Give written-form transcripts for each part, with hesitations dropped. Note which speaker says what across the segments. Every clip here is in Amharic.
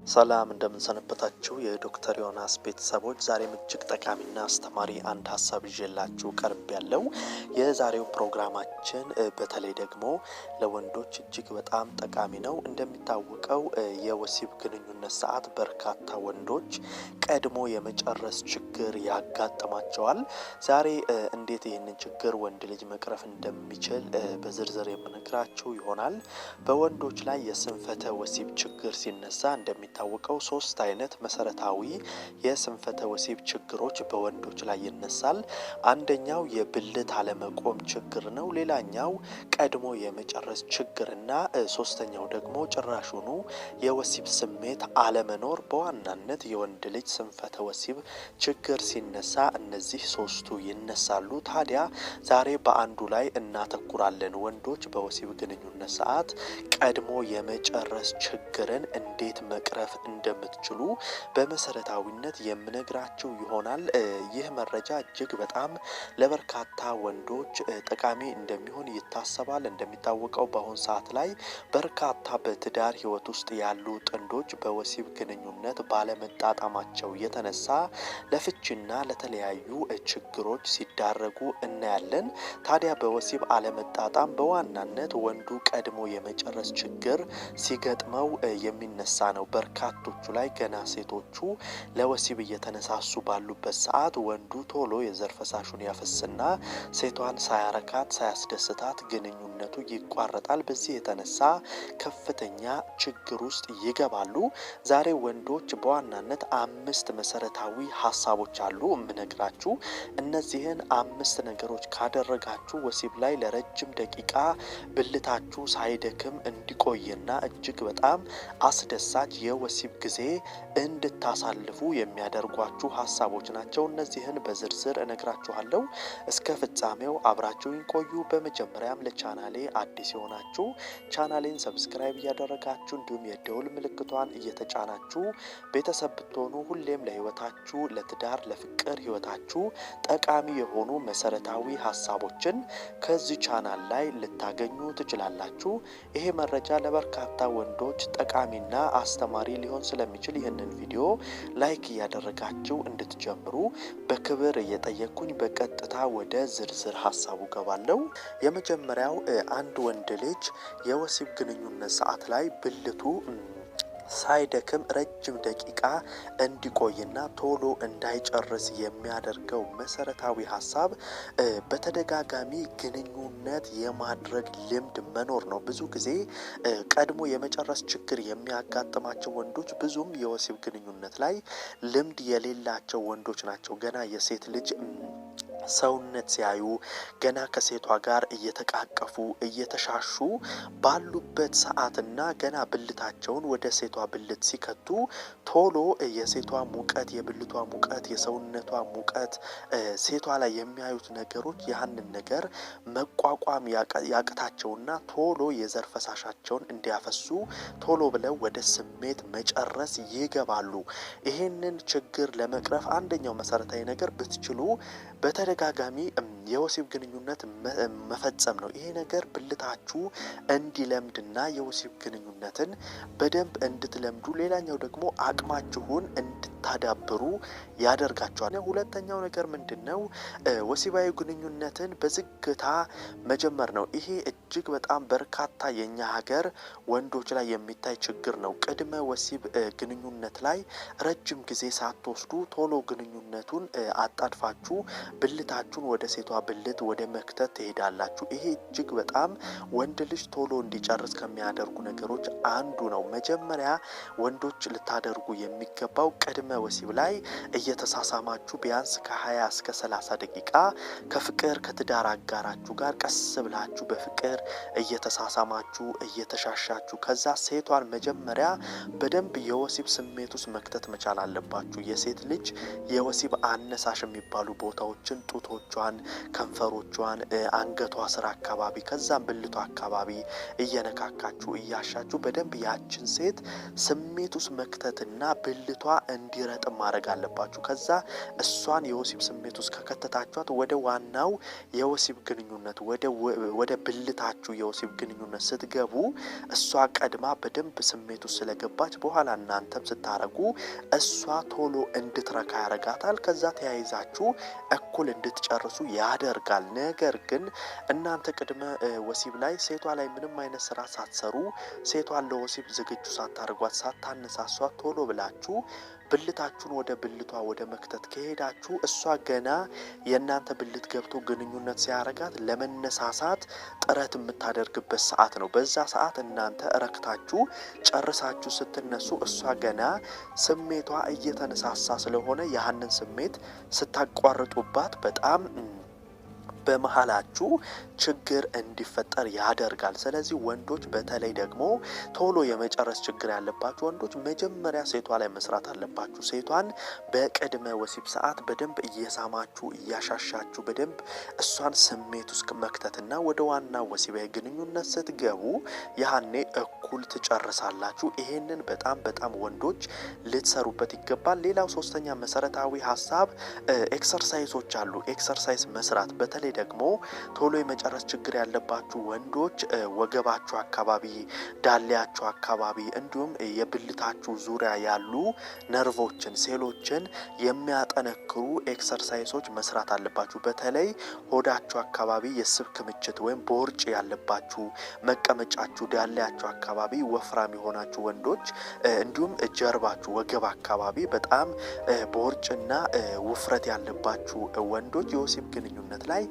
Speaker 1: ሰላም እንደምን ሰነበታችሁ የዶክተር ዮናስ ቤተሰቦች፣ ዛሬም እጅግ ጠቃሚና አስተማሪ አንድ ሀሳብ ይዤላችሁ ቀርቤያለሁ። የዛሬው ፕሮግራማችን በተለይ ደግሞ ለወንዶች እጅግ በጣም ጠቃሚ ነው። እንደሚታወቀው የወሲብ ግንኙነት ሰዓት በርካታ ወንዶች ቀድሞ የመጨረስ ችግር ያጋጥማቸዋል። ዛሬ እንዴት ይህንን ችግር ወንድ ልጅ መቅረፍ እንደሚችል በዝርዝር የምነግራችሁ ይሆናል። በወንዶች ላይ የስንፈተ ወሲብ ችግር ሲነሳ እንደሚታወቀው ሶስት አይነት መሰረታዊ የስንፈተ ወሲብ ችግሮች በወንዶች ላይ ይነሳል። አንደኛው የብልት አለመቆም ችግር ነው። ሌላኛው ቀድሞ የመጨረስ ችግርና ሶስተኛው ደግሞ ጭራሹኑ የወሲብ ስሜት አለመኖር። በዋናነት የወንድ ልጅ ስንፈተ ወሲብ ችግር ሲነሳ እነዚህ ሶስቱ ይነሳሉ። ታዲያ ዛሬ በአንዱ ላይ እናተኩራለን። ወንዶች በወሲብ ግንኙነት ሰዓት ቀድሞ የመጨረስ ችግርን እንዴት መቅረፍ እንደምትችሉ በመሰረታዊነት የምነግራችሁ ይሆናል። ይህ መረጃ እጅግ በጣም ለበርካታ ወንዶች ጠቃሚ እንደሚሆን ይታሰባል። እንደሚታወቀው በአሁን ሰዓት ላይ በርካታ በትዳር ሕይወት ውስጥ ያሉ ጥንዶች በወሲብ ግንኙነት ባለመጣጣማቸው የተነሳ ለፍቺና ለተለያዩ ችግሮች ሲዳረጉ እናያለን። ታዲያ በወሲብ አለመጣጣም በዋናነት ወንዱ ቀድሞ የመጨረስ ችግር ሲገጥመው የሚነሳ ነው። በርካቶቹ ላይ ገና ሴቶቹ ለወሲብ እየተነሳሱ ባሉበት ሰዓት ወንዱ ቶሎ የዘር ፈሳሹን ያፈስና ሴቷን ሳያረካት ሳያስደስታት ግንኙነቱ ይቋረጣል። በዚህ የተነሳ ከፍተኛ ችግር ውስጥ ይገባሉ። ዛሬ ወንዶች በዋናነት 5 መሰረታዊ ሀሳቦች አሉ የምነግራችሁ። እነዚህን 5 ነገሮች ካደረጋችሁ ወሲብ ላይ ለረጅም ደቂቃ ብልታችሁ ሳይደክም እንዲቆይና እጅግ በጣም አስደሳች የወሲብ ጊዜ እንድታሳልፉ የሚያደርጓችሁ ሀሳቦች ናቸው። እነዚህን በዝርዝር እነግራችኋለሁ። እስከ ፍጻሜው አብራችሁኝ ቆዩ። በመጀመሪያም ለቻናሌ አዲስ የሆናችሁ ቻናሌን subscribe እያደረጋችሁ እንዲሁም የደውል ምልክቷን እየተጫናችሁ ቤተሰብ ብትሆኑ ሁሌም ለህይወታችሁ፣ ለትዳር፣ ለፍቅር ህይወታችሁ ጠቃሚ የሆኑ መሰረታዊ ሀሳቦችን ከዚህ ቻናል ላይ ልታገኙ ትችላላችሁ። ይሄ መረጃ ለበርካታ ወንዶች ጠቃሚና አስተማሪ ሊሆን ስለሚችል ይህንን ቪዲዮ like እያደረጋችሁ እንድትጀምሩ በክብር እየጠየቅኩኝ በቀጥታ ወደ ዝርዝር ሀሳቡ ገባለሁ። የመጀመሪያው አንድ ወንድ ልጅ የወሲብ ግንኙነት ሰዓት ላይ ብልቱ ሳይደክም ረጅም ደቂቃ እንዲቆይና ቶሎ እንዳይጨርስ የሚያደርገው መሰረታዊ ሀሳብ በተደጋጋሚ ግንኙነት የማድረግ ልምድ መኖር ነው። ብዙ ጊዜ ቀድሞ የመጨረስ ችግር የሚያጋጥማቸው ወንዶች ብዙም የወሲብ ግንኙነት ላይ ልምድ የሌላቸው ወንዶች ናቸው። ገና የሴት ልጅ ሰውነት ሲያዩ፣ ገና ከሴቷ ጋር እየተቃቀፉ እየተሻሹ ባሉበት ሰዓትና ገና ብልታቸውን ወደ ሴቷ ብልት ሲከቱ ቶሎ የሴቷ ሙቀት፣ የብልቷ ሙቀት፣ የሰውነቷ ሙቀት፣ ሴቷ ላይ የሚያዩት ነገሮች ያንን ነገር መቋቋም ያቅታቸውና ቶሎ የዘር ፈሳሻቸውን እንዲያፈሱ ቶሎ ብለው ወደ ስሜት መጨረስ ይገባሉ። ይሄንን ችግር ለመቅረፍ አንደኛው መሰረታዊ ነገር ብትችሉ በተደጋጋሚ የወሲብ ግንኙነት መፈጸም ነው። ይሄ ነገር ብልታችሁ እንዲለምድና የወሲብ ግንኙነትን በደንብ እንድትለምዱ፣ ሌላኛው ደግሞ አቅማችሁን እንድታዳብሩ ያደርጋችኋል። ሁለተኛው ነገር ምንድነው? ወሲባዊ ግንኙነትን በዝግታ መጀመር ነው። ይሄ እጅግ በጣም በርካታ የኛ ሀገር ወንዶች ላይ የሚታይ ችግር ነው። ቅድመ ወሲብ ግንኙነት ላይ ረጅም ጊዜ ሳትወስዱ ቶሎ ግንኙነቱን አጣድፋችሁ ብልታችሁን ወደ ሴቷ ብልት ወደ መክተት ትሄዳላችሁ። ይሄ እጅግ በጣም ወንድ ልጅ ቶሎ እንዲጨርስ ከሚያደርጉ ነገሮች አንዱ ነው። መጀመሪያ ወንዶች ልታደርጉ የሚገባው ቅድመ ወሲብ ላይ እየተሳሳማችሁ ቢያንስ ከ20 እስከ 30 ደቂቃ ከፍቅር ከትዳር አጋራችሁ ጋር ቀስ ብላችሁ በፍቅር እየተሳሳማችሁ እየተሻሻችሁ ከዛ ሴቷን መጀመሪያ በደንብ የወሲብ ስሜት ውስጥ መክተት መቻል አለባችሁ። የሴት ልጅ የወሲብ አነሳሽ የሚባሉ ቦታዎችን ጡቶቿን፣ ከንፈሮቿን፣ አንገቷ ስር አካባቢ፣ ከዛም ብልቷ አካባቢ እየነካካችሁ እያሻችሁ በደንብ ያችን ሴት ስሜት ውስጥ መክተትና ብልቷ እንዲረጥም ማድረግ አለባችሁ። ከዛ እሷን የወሲብ ስሜት ውስጥ ከከተታችኋት ወደ ዋናው የወሲብ ግንኙነት፣ ወደ ብልታችሁ የወሲብ ግንኙነት ስትገቡ እሷ ቀድማ በደንብ ስሜት ውስጥ ስለገባች በኋላ እናንተም ስታረጉ እሷ ቶሎ እንድትረካ ያረጋታል። ከዛ ተያይዛችሁ እኩል እንድትጨርሱ ያደርጋል። ነገር ግን እናንተ ቅድመ ወሲብ ላይ ሴቷ ላይ ምንም አይነት ስራ ሳትሰሩ፣ ሴቷን ለወሲብ ዝግጁ ሳታደርጓት፣ ሳታነሳሷት ቶሎ ብላችሁ ብልታችሁን ወደ ብልቷ ወደ መክተት ከሄዳችሁ እሷ ገና የእናንተ ብልት ገብቶ ግንኙነት ሲያረጋት ለመነሳሳት ጥረት የምታደርግበት ሰዓት ነው። በዛ ሰዓት እናንተ ረክታችሁ ጨርሳችሁ ስትነሱ እሷ ገና ስሜቷ እየተነሳሳ ስለሆነ ያህንን ስሜት ስታቋርጡባት በጣም በመሀላችሁ ችግር እንዲፈጠር ያደርጋል። ስለዚህ ወንዶች፣ በተለይ ደግሞ ቶሎ የመጨረስ ችግር ያለባችሁ ወንዶች፣ መጀመሪያ ሴቷ ላይ መስራት አለባችሁ። ሴቷን በቅድመ ወሲብ ሰዓት በደንብ እየሳማችሁ እያሻሻችሁ በደንብ እሷን ስሜት ውስጥ መክተትና ወደ ዋና ወሲባዊ ግንኙነት ስትገቡ ያኔ እኩል ትጨርሳላችሁ። ይሄንን በጣም በጣም ወንዶች ልትሰሩበት ይገባል። ሌላው ሶስተኛ መሰረታዊ ሀሳብ exercise ኦች አሉ። Exercise መስራት፣ በተለይ ደግሞ ቶሎ የመጨረስ ችግር ያለባችሁ ወንዶች ወገባችሁ አካባቢ፣ ዳሌያችሁ አካባቢ እንዲሁም የብልታችሁ ዙሪያ ያሉ ነርቮችን፣ ሴሎችን የሚያጠነክሩ exercise ኦች መስራት አለባችሁ። በተለይ ሆዳችሁ አካባቢ የስብ ክምችት ወይም ቦርጭ ያለባችሁ፣ መቀመጫችሁ፣ ዳሌያችሁ አካባቢ ወፍራም የሆናችሁ ወንዶች፣ እንዲሁም ጀርባችሁ፣ ወገብ አካባቢ በጣም ቦርጭና ውፍረት ያለባችሁ ወንዶች የወሲብ ግንኙነት ላይ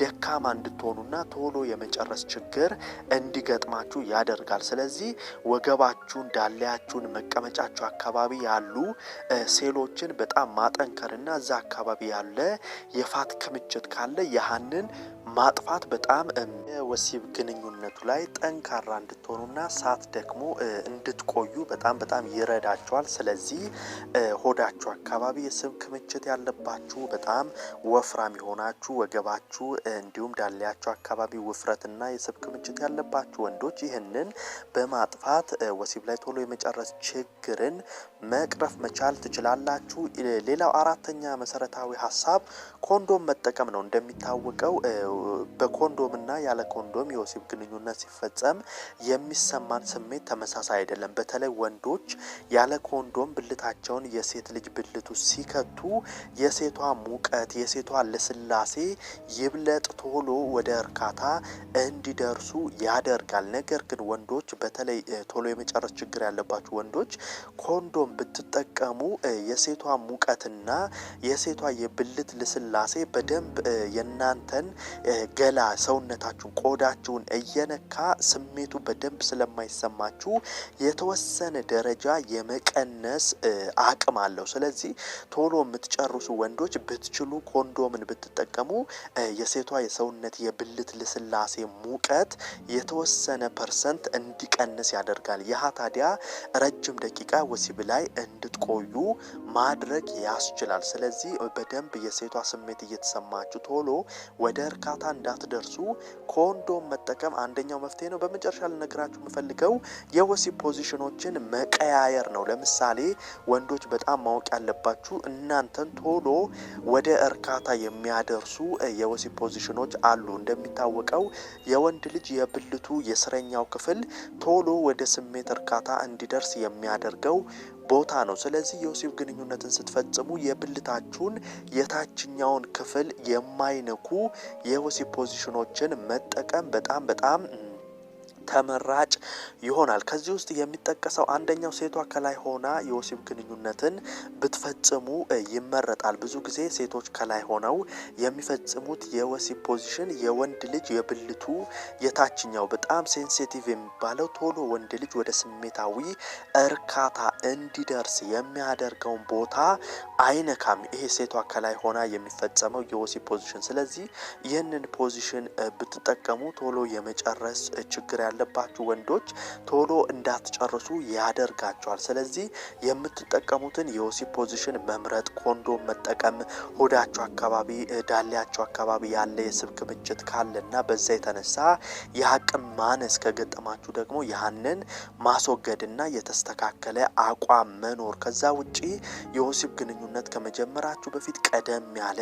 Speaker 1: ደካማ እንድትሆኑና ቶሎ የመጨረስ ችግር እንዲገጥማችሁ ያደርጋል። ስለዚህ ወገባችሁን፣ ዳሌያችሁን፣ መቀመጫችሁ አካባቢ ያሉ ሴሎችን በጣም ማጠንከርና እዛ አካባቢ ያለ የ fat ክምችት ካለ ያህንን ማጥፋት በጣም የወሲብ ግንኙነቱ ላይ ጠንካራ እንድትሆኑና ሳትደክሙ እንድትቆዩ በጣም በጣም ይረዳችኋል። ስለዚህ ሆዳችሁ አካባቢ የስብ ክምችት ያለባችሁ፣ በጣም ወፍራም የሆናችሁ፣ ወገባችሁ እንዲሁም ዳሌያችሁ አካባቢ ውፍረትና የስብ ክምችት ያለባችሁ ወንዶች ይህንን በማጥፋት ወሲብ ላይ ቶሎ የመጨረስ ችግርን መቅረፍ መቻል ትችላላችሁ። ሌላው አራተኛ መሰረታዊ ሀሳብ ኮንዶም መጠቀም ነው። እንደሚታወቀው በኮንዶምና ያለ ኮንዶም የወሲብ ግንኙነት ሲፈጸም የሚሰማን ስሜት ተመሳሳይ አይደለም። በተለይ ወንዶች ያለ ኮንዶም ብልታቸውን የሴት ልጅ ብልቱ ሲከቱ የሴቷ ሙቀት፣ የሴቷ ልስላሴ ይብለጥ ቶሎ ወደ እርካታ እንዲደርሱ ያደርጋል። ነገር ግን ወንዶች፣ በተለይ ቶሎ የመጨረስ ችግር ያለባችሁ ወንዶች፣ ኮንዶም ብትጠቀሙ የሴቷ ሙቀትና የሴቷ የብልት ልስላሴ በደንብ የናንተን ገላ፣ ሰውነታችሁን፣ ቆዳችሁን እየነካ ስሜቱ በደንብ ስለማይሰማችሁ የተወሰነ ደረጃ የመቀነስ አቅም አለው። ስለዚህ ቶሎ የምትጨርሱ ወንዶች ብትችሉ ኮንዶምን ብትጠቀሙ የሴቷ የሰውነት የብልት ልስላሴ ሙቀት የተወሰነ percent እንዲቀንስ ያደርጋል። ይህ ታዲያ ረጅም ደቂቃ ወሲብ ላይ እንድትቆዩ ማድረግ ያስችላል። ስለዚህ በደንብ የሴቷ ስሜት እየተሰማችሁ ቶሎ ወደ እርካታ እንዳትደርሱ ኮንዶም መጠቀም አንደኛው መፍትሄ ነው። በመጨረሻ ልነግራችሁ የምፈልገው የወሲብ position ኦችን መቀያየር ነው። ለምሳሌ ወንዶች በጣም ማወቅ ያለባችሁ እናንተን ቶሎ ወደ እርካታ የሚያደርሱ የወሲብ ፖዚሽኖች አሉ። እንደሚታወቀው የወንድ ልጅ የብልቱ የስረኛው ክፍል ቶሎ ወደ ስሜት እርካታ እንዲደርስ የሚያደርገው ቦታ ነው። ስለዚህ የወሲብ ግንኙነትን ስትፈጽሙ የብልታችሁን የታችኛውን ክፍል የማይነኩ የወሲብ ፖዚሽኖችን መጠቀም በጣም በጣም ተመራጭ ይሆናል። ከዚህ ውስጥ የሚጠቀሰው አንደኛው ሴቷ ከላይ ሆና የወሲብ ግንኙነትን ብትፈጽሙ ይመረጣል። ብዙ ጊዜ ሴቶች ከላይ ሆነው የሚፈጽሙት የወሲብ position የወንድ ልጅ የብልቱ የታችኛው በጣም sensitive የሚባለው፣ ቶሎ ወንድ ልጅ ወደ ስሜታዊ እርካታ እንዲደርስ የሚያደርገውን ቦታ አይነካም። ይሄ ሴቷ ከላይ ሆና የሚፈጸመው የወሲብ position። ስለዚህ ይህንን position ብትጠቀሙ ቶሎ የመጨረስ ችግር ያለባችሁ ወንዶች ቶሎ እንዳትጨርሱ ያደርጋቸዋል። ስለዚህ የምትጠቀሙትን የወሲብ position መምረጥ፣ ኮንዶም መጠቀም፣ ሆዳችሁ አካባቢ ዳሌያችሁ አካባቢ ያለ የስብ ክምችት ካለና በዛ የተነሳ የአቅም ማነስ ከገጠማችሁ ደግሞ ያንን ማስወገድና የተስተካከለ አቋም መኖር። ከዛ ውጪ የወሲብ ግንኙነት ከመጀመራችሁ በፊት ቀደም ያለ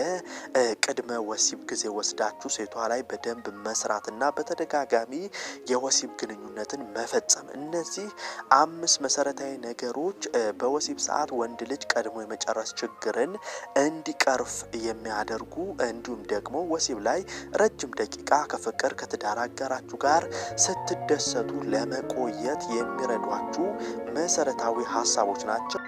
Speaker 1: ቅድመ ወሲብ ጊዜ ወስዳችሁ ሴቷ ላይ በደንብ መስራትና በተደጋጋሚ የወሲብ ግንኙነትን መፈጸም። እነዚህ 5 መሰረታዊ ነገሮች በወሲብ ሰዓት ወንድ ልጅ ቀድሞ የመጨረስ ችግርን እንዲቀርፍ የሚያደርጉ፣ እንዲሁም ደግሞ ወሲብ ላይ ረጅም ደቂቃ ከፍቅር ከትዳር አጋራችሁ ጋር ስትደሰቱ ለመቆየት የሚረዷችሁ መሰረታዊ ሀሳቦች ናቸው።